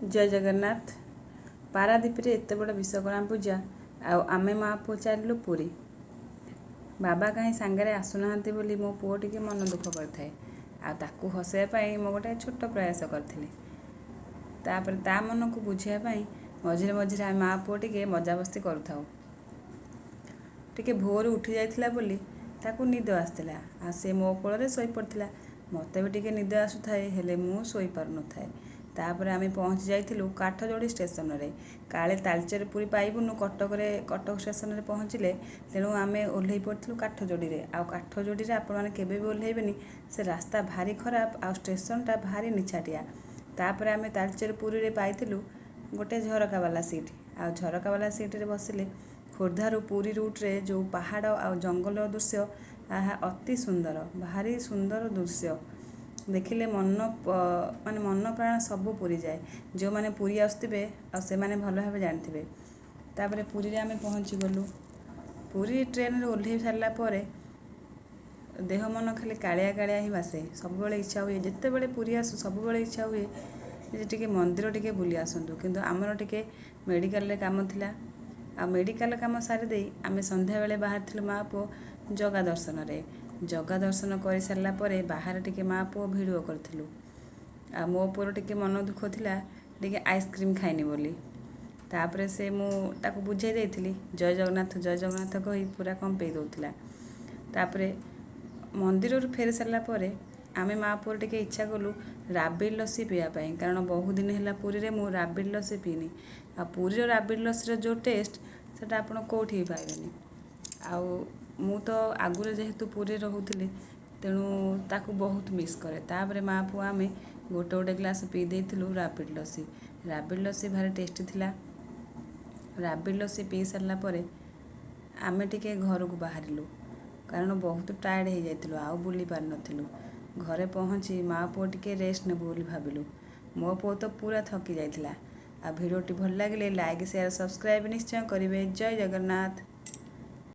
ଜୟ ଜଗନ୍ନାଥ। ପାରାଦ୍ୱୀପରେ ଏତେ ବଡ଼ ବିଶ୍ୱକର୍ମା ପୂଜା, ଆଉ ଆମେ ମା ପୁଅ ଚାଲିଲୁ ପୁରୀ। ବାବା କାହିଁ ସାଙ୍ଗରେ ଆସୁନାହାନ୍ତି ବୋଲି ମୋ ପୁଅ ଟିକେ ମନ ଦୁଃଖ କରିଥାଏ, ଆଉ ତାକୁ ହସାଇବା ପାଇଁ ମୁଁ ଗୋଟେ ଛୋଟ ପ୍ରୟାସ କରିଥିଲି। ତାପରେ ତା ମନକୁ ବୁଝାଇବା ପାଇଁ ମଝିରେ ମଝିରେ ଆମେ ମା ପୁଅ ଟିକେ ମଜାମସ୍ତି କରୁଥାଉ। ଟିକେ ଭୋରୁ ଉଠି ଯାଇଥିଲା ବୋଲି ତାକୁ ନିଦ ଆସିଥିଲା, ଆଉ ସେ ମୋ କୋଳରେ ଶୋଇପଡ଼ିଥିଲା। ମୋତେ ବି ଟିକେ ନିଦ ଆସୁଥାଏ, ହେଲେ ମୁଁ ଶୋଇପାରୁନଥାଏ। ତାପରେ ଆମେ ପହଞ୍ଚି ଯାଇଥିଲୁ କାଠଯୋଡ଼ି ଷ୍ଟେସନରେ। କାଳେ ତାଳଚେର ପୁରୀ ପାଇବୁନୁ କଟକରେ, କଟକ ଷ୍ଟେସନରେ ପହଞ୍ଚିଲେ, ତେଣୁ ଆମେ ଓହ୍ଲେଇ ପଡ଼ିଥିଲୁ କାଠଯୋଡ଼ିରେ। ଆଉ କାଠଯୋଡ଼ିରେ ଆପଣମାନେ କେବେ ବି ଓହ୍ଲେଇବେନି, ସେ ରାସ୍ତା ଭାରି ଖରାପ ଆଉ ଷ୍ଟେସନଟା ଭାରି ନିଛାଟିଆ। ତାପରେ ଆମେ ତାଳଚେର ପୁରୀରେ ପାଇଥିଲୁ ଗୋଟେ ଝରକାବାଲା ସିଟ୍। ଆଉ ଝରକାବାଲା ସିଟ୍ରେ ବସିଲେ ଖୋର୍ଦ୍ଧାରୁ ପୁରୀ ରୁଟ୍ରେ ଯେଉଁ ପାହାଡ଼ ଆଉ ଜଙ୍ଗଲର ଦୃଶ୍ୟ, ଆହା ଅତି ସୁନ୍ଦର, ଭାରି ସୁନ୍ଦର ଦୃଶ୍ୟ। ଦେଖିଲେ ମନ ମାନେ ମନ ପ୍ରାଣ ସବୁ ପୁରିଯାଏ। ଯେଉଁମାନେ ପୁରୀ ଆସୁଥିବେ ଆଉ ସେମାନେ ଭଲ ଭାବେ ଜାଣିଥିବେ। ତାପରେ ପୁରୀରେ ଆମେ ପହଞ୍ଚିଗଲୁ। ପୁରୀ ଟ୍ରେନରେ ଓହ୍ଲେଇ ସାରିଲା ପରେ ଦେହ ମନ ଖାଲି କାଳିଆ କାଳିଆ ହିଁ ଭାସେ। ସବୁବେଳେ ଇଚ୍ଛା ହୁଏ, ଯେତେବେଳେ ପୁରୀ ଆସୁ ସବୁବେଳେ ଇଚ୍ଛା ହୁଏ ଯେ ଟିକେ ମନ୍ଦିର ଟିକେ ବୁଲି ଆସନ୍ତୁ। କିନ୍ତୁ ଆମର ଟିକେ ମେଡ଼ିକାଲରେ କାମ ଥିଲା, ଆଉ ମେଡ଼ିକାଲ କାମ ସାରିଦେଇ ଆମେ ସନ୍ଧ୍ୟାବେଳେ ବାହାରିଥିଲୁ ମା ପୁଅ ଜଗା ଦର୍ଶନରେ। ଜଗା ଦର୍ଶନ କରିସାରିଲା ପରେ ବାହାରେ ଟିକେ ମା ପୁଅ ଭିଡ଼ିଓ କରିଥିଲୁ। ଆଉ ମୋ ପୁଅର ଟିକେ ମନ ଦୁଃଖ ଥିଲା, ଟିକେ ଆଇସ୍କ୍ରିମ୍ ଖାଇନି ବୋଲି। ତାପରେ ସେ ମୁଁ ତାକୁ ବୁଝାଇ ଦେଇଥିଲି, ଜୟ ଜଗନ୍ନାଥ ଜୟ ଜଗନ୍ନାଥ କହି ପୁରା କମ୍ପେଇ ଦେଉଥିଲା। ତାପରେ ମନ୍ଦିରରୁ ଫେରି ସାରିଲା ପରେ ଆମେ ମା ପୁଅର ଟିକେ ଇଚ୍ଛା କଲୁ ରାବିଡ଼ି ଲସି ପିଇବା ପାଇଁ, କାରଣ ବହୁ ଦିନ ହେଲା ପୁରୀରେ ମୁଁ ରାବିଡ଼ି ଲସି ପିଇନି। ଆଉ ପୁରୀର ରାବିଡ଼ି ଲସିର ଯେଉଁ ଟେଷ୍ଟ, ସେଇଟା ଆପଣ କେଉଁଠି ବି ପାଇବେନି। ଆଉ ମୁଁ ତ ଆଗରୁ ଯେହେତୁ ପୁରୀରେ ରହୁଥିଲି, ତେଣୁ ତାକୁ ବହୁତ ମିସ୍ କରେ। ତାପରେ ମା ପୁଅ ଆମେ ଗୋଟେ ଗୋଟେ ଗ୍ଲାସ୍ ପିଇ ଦେଇଥିଲୁ ରାବିଡ଼ି ଲସି। ରାବିଡ଼ି ଲସି ଭାରି ଟେଷ୍ଟି ଥିଲା। ରାବିଡ଼ି ଲସି ପିଇ ସାରିଲା ପରେ ଆମେ ଟିକେ ଘରକୁ ବାହାରିଲୁ, କାରଣ ବହୁତ ଟାୟାର୍ଡ଼ ହେଇଯାଇଥିଲୁ ଆଉ ବୁଲି ପାରିନଥିଲୁ। ଘରେ ପହଞ୍ଚି ମା ପୁଅ ଟିକେ ରେଷ୍ଟ ନେବୁ ବୋଲି ଭାବିଲୁ। ମୋ ପୁଅ ତ ପୁରା ଥକି ଯାଇଥିଲା। ଆଉ ଭିଡ଼ିଓଟି ଭଲ ଲାଗିଲେ ଲାଇକ୍, ସେୟାର, ସବସ୍କ୍ରାଇବ୍ ନିଶ୍ଚୟ କରିବେ। ଜୟ ଜଗନ୍ନାଥ।